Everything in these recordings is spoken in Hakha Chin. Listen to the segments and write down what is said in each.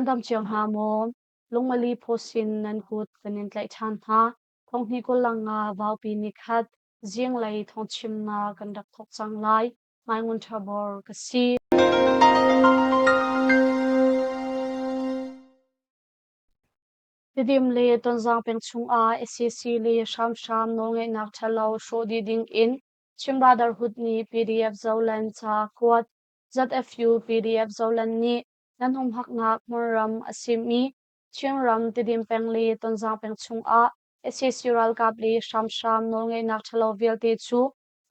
Nan dam cio hna maw? Lungmali phaw sin nan kut kan in tlaih ṭhan hna. Thonghni kul-nga vaupi nikhat zinglei thawngchimnak kan rak thawk cang lai. Hmaingun Ṭhabor ka si. Tidim le Tonzang peng chungah sac le hramhram nawlngeihnak ṭhalo hrawh dih dingin Chin Brotherhood nih PDF Zoland ca kuat. ZFU PDF Zoland nih nan humhaknak hmunram a simi Chinram Tidim peng le Tonzang peng chungah sac ralkap le hramhram nawlngeihnak ṭhalo vialte cu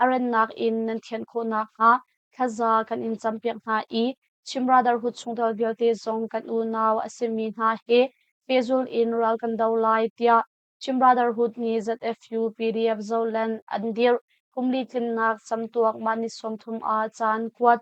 a rannak in nan thianh khawh nakhnga thlaza kan in campiak hna i Chin Brotherhood chungtel vialte zong kan unau a simi hna he pehzulh in ral kan do lai tiah Chin Brotherhood nih ZFU PDF Zoland an dirh. Kumli tlinnak camtuak mah ni 30 ah caan kuat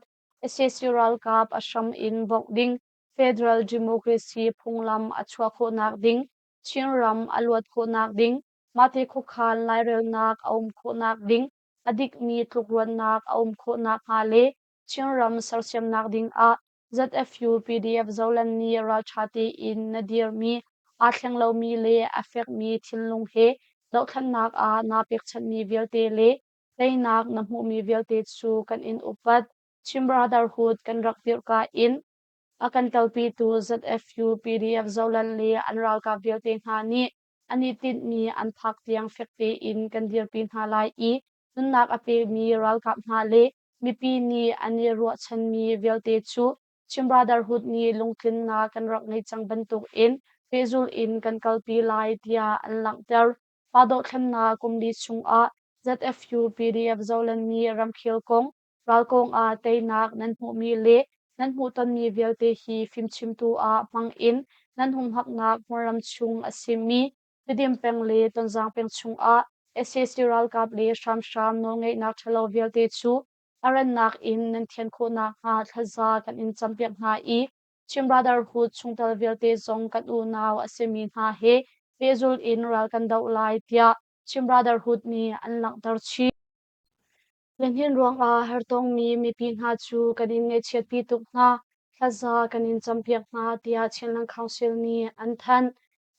sac ralkap a hram in bawmh ding Federal Democracy phunglam a chuah khawhnak ding Chinram a luat khawhnak ding mahte khuakhan lairelnak a um khawhnak ding a dikmi tlukruannak a um khawhnak hnga le Chinram sersiamnak ding ah ZFU PDF Zoland nih ralṭha tein na dirmi, aa thleng lomi le a fekmi thinlung he dohthlennak ah naa pekchanhmi vialte le teinak na hmuhmi vialte cu kan in upat. Chin Brotherhood kan rak dirhka in a kan telpitu ZFU PDF Zoland le an ralkap vialte hna nih an i tinhmi an phak tiang fek tein kan dirpi hna lai i nunnak a pemi ralkap hna le mipi nih an i ruahchanmi vialte cu Chin Brotherhood nih lungtlinnak kan rak ngei cang bantukin pehzulh in kan kalpi lai tiah an langhter. Pa dohthlennak kum li chungah ZFU PDF Zoland nih ramkhel kong, ral kong ah teinak nan hmuhmi le nan hmuhtonmi vialte hi fimchimtu ah hmang in nan humhaknak hmunram chung a simi Tidim peng le Tonzang peng chungah sac ralkap le hramhram nawlngeihnak ṭhalo vialte cu a rannak in nan thian khawh nakhnga thlaza kan in campiak hna i Chin Brotherhood chungtel vialte zong kan unau a simi hna he pehzulh in ral kan doh lai tiah Chin Brotherhood nih an langhter chih. Lihnin ruangah hartongmi mipi hna cu kan in ngaihchiatpi tuk hna, thlaza kan in campiak hna tiah Chinland Council nih an thanh.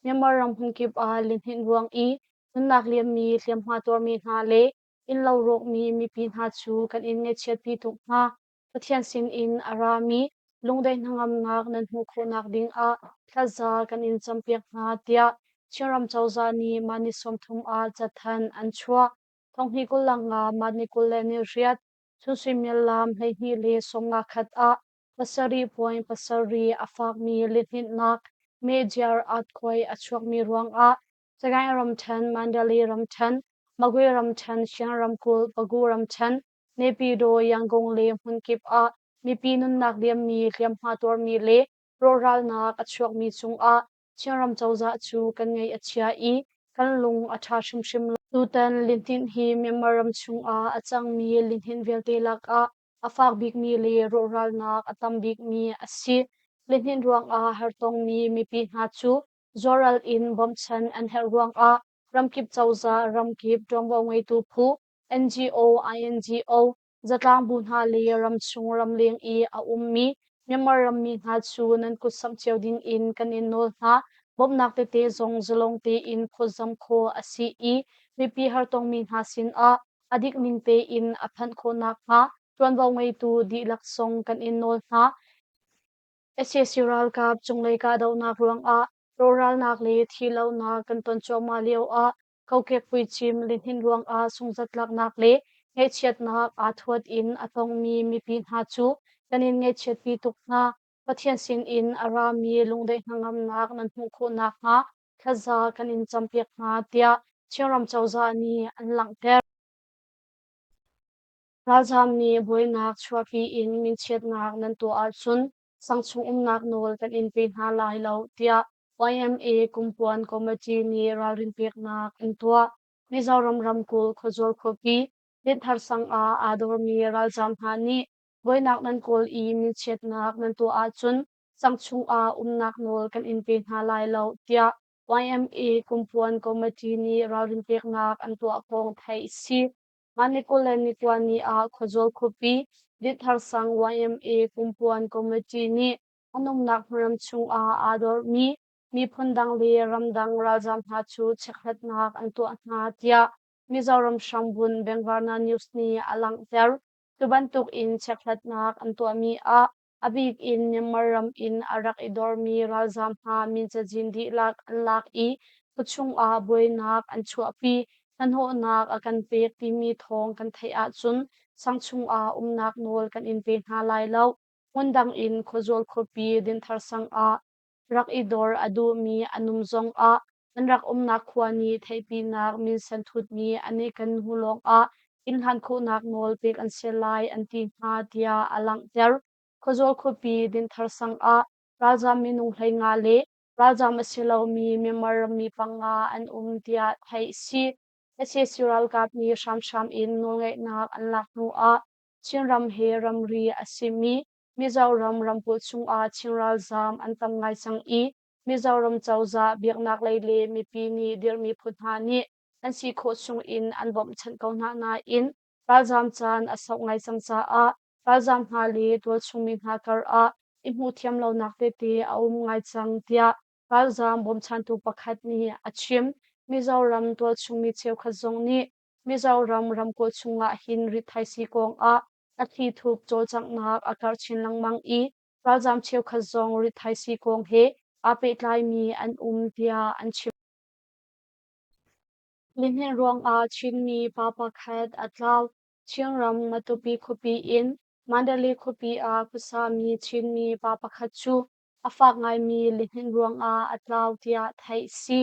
Myanmar ram hmunkip ah lihnin ruang i nunnak liammi hliamhma tuarmi hna le innlo rawkmi mipi hna cu kan in ngaihchiatpi tuk hna. Pathian sinin a rami lungdaih hnangamnak nan hmuh khawhnak dingah thlaza kan in campiak hna tiah Chinram cozah nih mah ni 30 ah cathanh an chuah. Thonghnih 25 mah ni 28 chun suimilam 12 le 51 ah 7.7 a fakmi lihninhnak major earthquake a chuakmi ruangah Sagaing ramṭhen, Mandalay ramṭhen, Magwe ramṭhen, Shan ramkulh, Bagu ramṭhen, Naypyidaw, Yangon le hmunkip ah mipi nunnak liammi, hliamhma tuarmi le rawhralnak a chuakmi cungah Chinram cozah cu kan ngaih a chia i kan lung a ṭha hrimhrim lo. Tutan lihninh hi Myanmar ram chungah a cangmi lihninh vialte lakah a fak bikmi le rawhralnak a tam bikmi a si. Lihninh ruangah hartongmi mipi hna cu zuaral in bawmchan an herh ruangah ramkip cozah, ramkip ṭuanvo ngeitu phu, NGO, INGO, zatlangbu hna le ramchung ramleng i a ummi Myanmar rammi hna cu nan kut samh cio ding in kan in nawl hna. Bawmhnak tete zong zalong tein phawtzamh khawh a si i mipi hartongmi hna sinah a dik ning tein a phanh khawh nakhnga ṭuanvo ngeitu dihlak zong kan in nawl hna. Sac ralkap cunglei kahdohnak ruangah rawhralnak le thihlohnak kan ton cuahmah lioah kokek puicim lihnin ruangah sungzatlaknak le ngaihchiatnak aa thuat in a tongmi mipi hna cu kan in ngaihchiatpi tuk hna. Pathian sinin a rami lungdaih hnangamnak nan hmuh khawh nakhnga thlaza kan in campiak hna tiah Chinram cozah nih an langhter. Ralzaam nih buainak chuahpi in minchiatnak nan tuah ahcun sangchung umnak nawl kan in pe hna lai lo tiah YMA Kumpuan Committee nih ralrin peknak an tuah. Mizoram ramkulh khuazual khuapi Dinthar sang ah aa dormi ralzaam hna nih buainak nan kawl i minchiatnak nan tuah ahcun sangchung ah umnak nawl kan in pe hna lai lo tiah YMA Kumpuan Committee nih ralrin peknak an tuah kong theih a si. Mah ni 20 le ni kua ni ah khuazual khuapi Dinthar sang YMA Kumpuan Committee nih. An umnak hmunram chungah aa dormi miphun dang le ramdang ralzaam hna cu chekhlatnak an tuah hna, tiah Mizoram hrambunh Bengvarna News nih a langhter. Cu bantuk in chekhlatnak an tuahmi ah a bik in Myanmar ram in a rak i dormi ralzaam hna min cazin dihlak an lak i khuachung ah buainak an chuahpi, hnahnawhnak a kan pek timi thawng kan theih ahcun sang chungah umnak nawl kan in pe hna lai lo. Hmundang in khuazual khuapi Dinthar sang ah rak i dor a duhmi an um zongah an rak umnak khua nih theihpinak minsen thutmi an i ken hnu lawngah inn hlan khawhnak nawl pek an si lai an ti hna tiah a langhter. Khuazual khuapi Dinthar sang ah ralzaam minung 15 le ralzaam a si lomi Myanmar rammi panga an um tiah theih a si. Sac ralkap nih hramhram in nawlngeihnak an lak hnu ah Chinram he ramri a simi Mizoram ramkulh chungah Chin ralzaam an tam ngai cang i Mizoram cozah biaknak lei le mipi nih dirhmi phu hna nih an si khawh chung in an bawmhchanh ko hna nain ralzaam caan a sauh ngai cang caah ralzaam hna le tualchung mi hna kar ah i hmuhthiam lonak tete a um ngai cang tiah ralzaam bawmchantu pakhat nih a chim. Mizoram tualchung mi cheukhat zong nih Mizoram ramkulh chungah hin rithaisii kongah a thlithup cawlcanghnak a karh chin lengmang i ralzaam cheukhat zong rithaisii kong he aa pehtlaimi an um tiah an chim. Lihnin ruangah Chinmi pa pakhat a tlau. Chinram Matupi khuapi in Mandalay khuapi ah khuasami Chinmi pa pakhat cu a fak ngaimi lihnin ruangah a tlau tiah theih a si.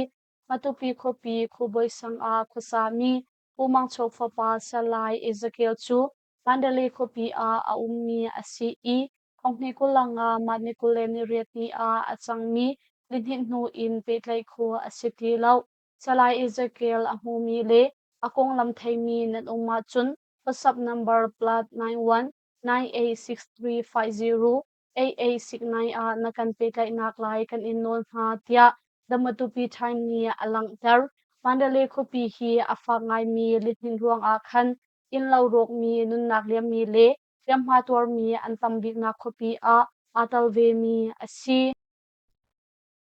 Matupi khuapi Khubawi sang ah khuasami Pu Mang Cho fapa Salai Ezekiel cu Mandalay khuapi ah a ummi a si i thonghnih 25 mah ni 28 ni ah a cangmi lihninh hnu in pehtlaih khawh a si ti lo. Salai Ezekiel a hmumi le a konglam theimi nan um ahcun WhatsApp number +91 986350 8869 ah na kan pehtlaihnak lai kan in nawl hna tiah The Matupi Time nih a langhter. Mandalay khuapi hi a fak ngaimi lihnin ruangah khan innlo rawkmi, nunnak liammi le hliamhma tuarmi an tam biknak khuapi ah aa tel vemi a si.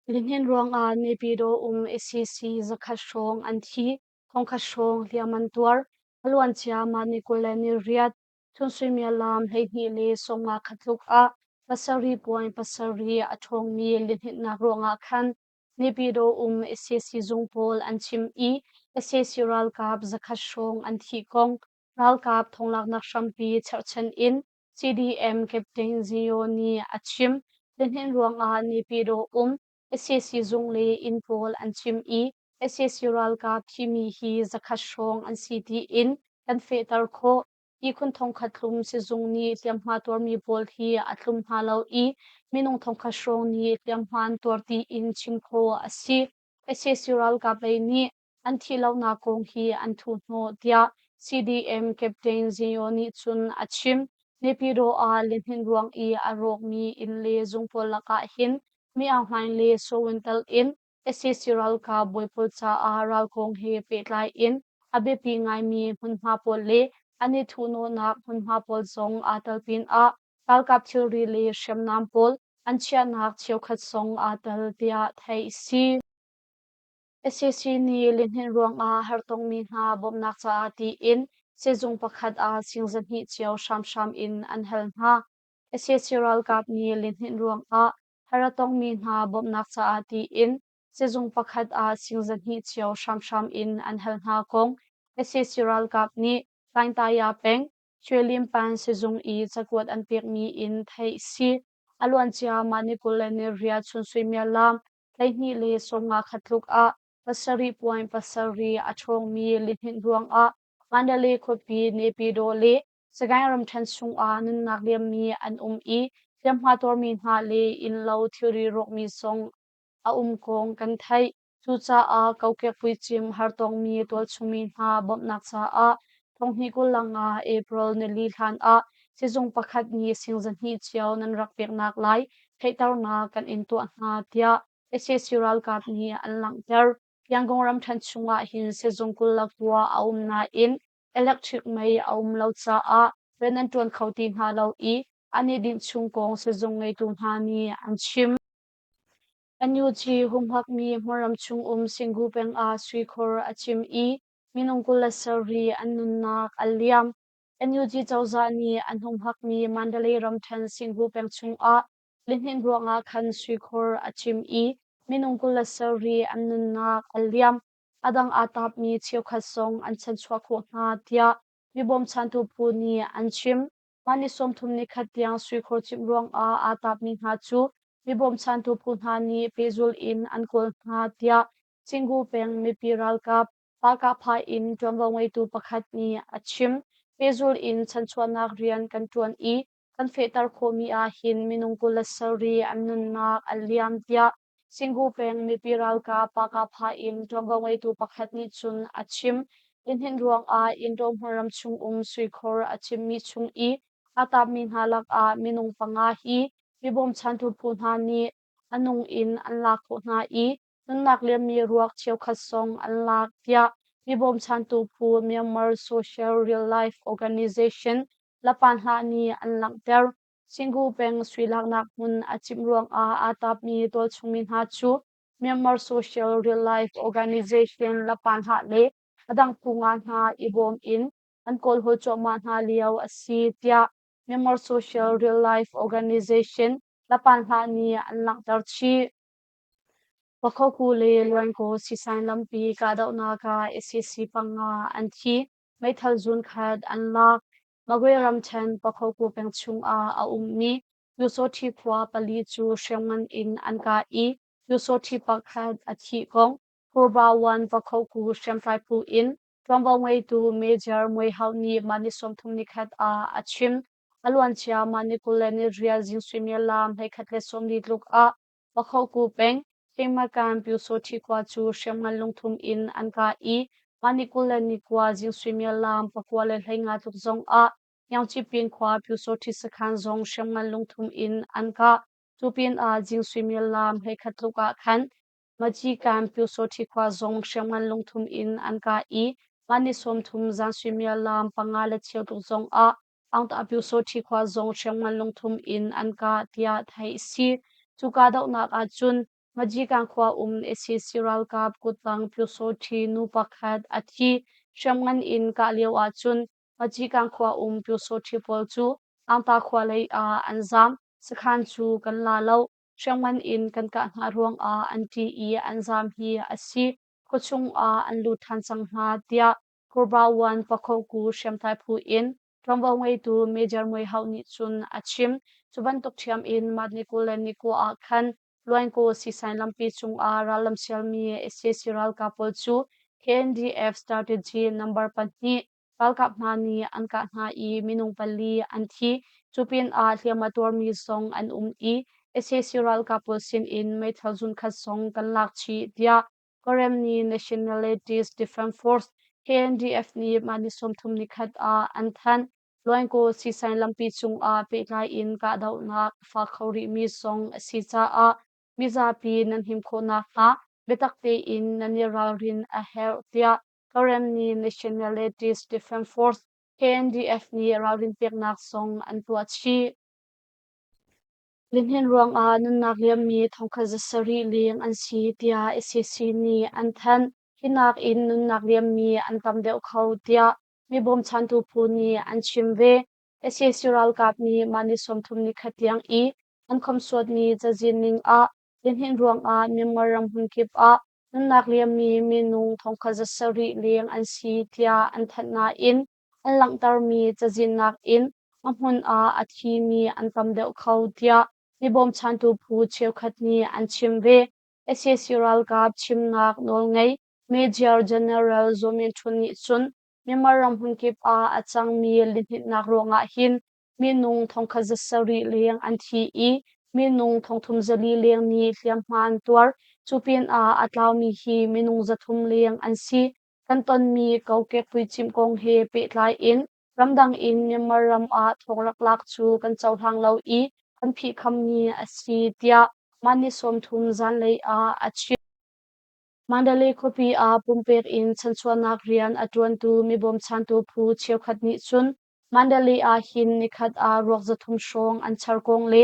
Lihnin ruangah Naypyidaw um sac zakhat hrawng an thi, thongkhat hrawng hliam an tuar. A luancia mah ni 28 Chun suimilam 12 le 50 khat tluk ah 7.7 a ṭhawngmi lihninhnak ruangah khan Naypyidaw um sac zung pawl an chim i sac ralkap zakhat hrawng an thih kong ralkap thonglaknak hrampi cherhchan in CDM Captain Zio nih a chim. Lihninh ruangah Naypyidaw um sac zung le inn pawl an chim i sac ralkap thimi hi zakhat hrawng an si tiin kan fehter khawh. Ihkhun thongkhat tlum sizung nih hliamhma tuarmi pawl hi a tlum hna lo i minung thongkhat hrawng nih hliamhma an tuar tiin chim khawh a si. Sac ralkap lei nih an thih lonak kong hi an thuhnawh tiah CDM Captain Zio nih cun a chim. Naypyidaw ah lihnin ruang i a rawkmi inn le zung pawl lakah hin Mi Aung Hlaing le Soe Win tel in sac ralkap bawi pawl caah ral kong he pehtlai in a biapi ngaimi hmunhma pawl le an i thuhnawhnak hmunhma pawl zong aa tel pinah ralkap thilri le hriamnam pawl an chiahnak cheukhat zong aa tel tiah theih a si. Sac nih lihnin ruangah hartongmi hna bawmhnak caah tiin sizung pakhat ah sing 200 cio hramhram in an hal hna. Sac ralkap nih lihnin ruangah har a tongmi hna bawmhnak caah tiin sizung pakhat ah sing 200 cio hramhram in an hal hna kong sac ralkap nih Hlaingtaya peng Shwelimpan sizung i cakuat an pekmi in theih a si. A luancia mah ni 28 chun suimilam 12 le 50 khat tluk ah 7.7 a ṭhawngmi lihninh ruangah Mandalay khuapi Naypyidaw le Sagaing ramṭhen chungah nunnak liammi an um i hliamhma tuarmi hna le innlo thilri rawkmi zong a um kong kan theih. Cucaah kokek puicim hartongmi tualchungmi hna bawmhnak caah thonghnih 25 April nili hlan ah sizung pakhat nih sing 200 cio nan rak peknak lai theihternak kan in tuah hna tiah sac ralkap nih an langhter. Yangon ramṭhen chungah hin sizung 29 a um nain electric mei a um lo caah rian an ṭuan kho ti hna lo i an i dinh chung kong sizung ngeitu hna nih an chim. NUG humhakmi hmunram chungum Singu peng ah suikhur a cim i minung 27 an nunnak a liam. NUG cozah nih an humhakmi Mandalay ramṭhen Singu peng chungah lihninh ruangah khan suikhur a cim i minung 27 an nunnak a liam. A dang aa tapmi cheukhat zong an chanchuah khawh hna tiah mi bawmchantu phu nih an chim. Mah ni 30 nikhat tiang suikhur cimh ruangah aa tapmi hna cu mi bawmchantu phu hna nih pehzul in an kawl hna tiah Cingu peng mipi ralkap Pahkahphah in ṭuanvo ngeitu pakhat nih a chim. Pehzul in chanchuahnak rian kan ṭuan i kan fehter khawhmi ahhin minung 27 an nunnak a liam tiah Singu peng mipi ralkap Pahkahphah in ṭuanvo ngeitu pakhat nih cun a chim. Lihninh ruangah Indo hmunram chungum suikhur a cimmi chung i aa tapmi hna lakah minung panga hi mi bawmchantu phu hna nih a nung in an lak khawh hna i nunnak liammi ruak cheukhat zong an lak tiah mi bawmchantu phu Myanmar Social Real Life Organization Lapanhlah nih an langhter. Singu peng sui laknak hmun a cimh ruangah aa tapmi tualchungmi hna cu Myanmar Social Real Life Organization Lapanhlah le a dang phu nga hna i bawm in an kawlhawl cuahmah hna lio a si tiah Myanmar Social Real Life Organization Lapanhlah nih an langhter chih. Pakhoku le Luankaw siisain lampi kahdohnak ah sac panga an thi. Meithal zun khat an lak. Magwe ramṭhen Pakhoku peng chungah a ummi Pyusawṭhi khua pali cu hriamngan in an kah i Pyusawṭhi pakhat a thih kong Purbawan Pakhoku hriamtlai phu in ṭuanvo ngeitu Major Muai Hau nih mah ni 30 nikhat ah a chim. A luancia mah ni 28 zing suimilam 11:40 tluk ah Pakhoku peng Hingmakan Pyusawṭhi khua cu hriamngan lungthum in an kah i mah ni 29 zing suimilam 9:15 tluk zong ah Hniangcipin khua Pyusawṭhi sakhan zong hriamngan lungthum in an kah. Cu pinah zing suimilam 11 tluk ah khan Macikan Pyusawṭhi khua zong hriamngan lungthum in an kah i mah ni 30 zan suimilam 5:15 tluk zong ah Aungta Pyusawṭhi khua zong hriamngan lungthum in an kah tiah theih a si. Cu kahdohnak ahcun Majikan khua um sac ralkap kuttang Pyusawṭhi nu pakhat a thi. Hriamngan in kah lio ahcun Majikan khua um Pyusawṭhi pawl cu Aungta khua lei ah an zaam. Sakhan cu kan la lo. Hriamngan in kan kah hna ruangah an ṭih i an zaam hi a si. Khuachung ah an lut ṭhan cang hna tiah Kurbawan Pakhoku hriamtlai phu in ṭuanvo ngeitu Major Muai Hauh nih cun a chim. Cu bantuk ṭhiam in mah ni 29 ah khan Luainkaw siisain lampi cungah rallam sialmi sac ralkap pawl cu KNDF Strategy number pahnih ralkap hna nih an kah hna i minung pali an thi. Cu pinah hliam a tuarmi zong an um i sac ralkap pawl sinin meithal zunkhat zong kan lak chih tiah Kawremni Nationalities Defence Force KNDF nih mah ni 30 nikhat ah an thanh. Luainkaw siisain lampi cungah pehtlai in kahdohnak a fak kho rihmi zong a si caah mizapi nan him khawh nakhnga biatak tein nan i ralrin a herh tiah Kawremni Nationalities Defence Force KNDF nih ralrin peknak zong an tuah chih. Lihnin ruangah nunnak liammi thongkhat 700 leng an si tiah sac nih an thanh. Hi nakin nunnak liammi an tam deuh kho tiah mi bawmchantu phu nih an chim ve. Sac ralkap nih mah ni 30 nikhat tiang i an khomsuatmi cazin ning ah lihnin ruangah Myanmar ram hmunkip ah nunnak liammi minung thongkhat 700 leng an si tiah an thanh nain an langhtermi cazin nakin a hmun ah a thimi an tam deuh kho tiah mi bawmchantu phu cheukhat nih an chim ve. Sac ralkap chimnak nawlngei Major General Zaw Min Htun nih cun Myanmar ram hmunkip ah a cangmi lihninhnak ruangah hin minung thongkhat 700 leng an thi i minung thongthum 400 leng nih hliamhma an tuar. Cu pinah a tlaumi hi minung 300 leng an si. Kan tonmi kokek puicimh kong he pehtlai in ramdang in Myanmar ram ah thawng rak lak cu kan cohlang lo i kan phihkhammi a si tiah mah ni 30 zanlei ah a chim. Mandalay khuapi ah pumpek in chanchuahnak rian a ṭuantu mi bawmchantu phu cheukhat nih cun. Mandalay ah hin nikhat ah ruak 300 hrawng an char kong le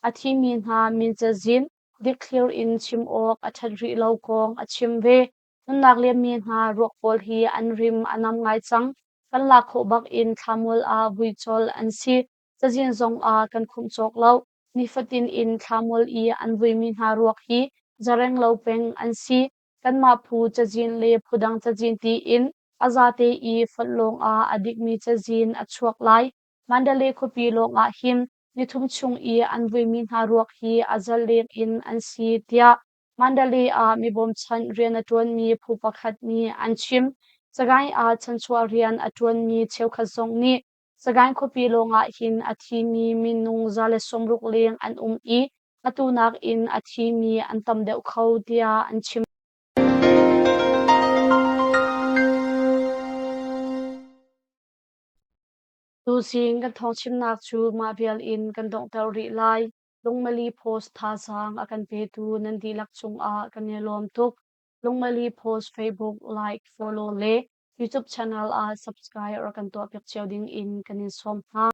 a thimi hna min cazin dikthlir in chim awk a ṭhat rih lo kong a chim ve. Nunnak liammi hna ruak pawl hi an rim a nam ngai cang. Kan lak khawh bak in thlamual ah vui colh an si. Cazin zong ah kan khumh cawk lo. Nifatin in thlamual i an vuimi hna ruak hi zareng lo peng an si. Kanmah phu cazin le phudang cazin tiin a zate i fonh lawng ah a dikmi cazin a chuak lai. Mandalay khuapi lawng ah hin nithum chung i an vuimi hna ruak hi a zal leng in an si tiah Mandalay ah mi bawmchanh rian a ṭuanmi phu pakhat nih an chim. Sagaing ah chanchuah rian a ṭuanmi cheukhat zong nih Sagaing khuapi lawngah hin a thimi minung 160 leng an um i atu nakin a thimi an tam deuh kho tiah an chim. Tuzing kan thawngchimnak cu mah vial in kan donghter rih lai. Lungmali Post thazaang a kan petu nan dihlak cungah kan i lawm tuk. Lungmali Post Facebook like, follow le YouTube channel ah subscribe rak kan tuahpiak cio ding in kan in sawm hna.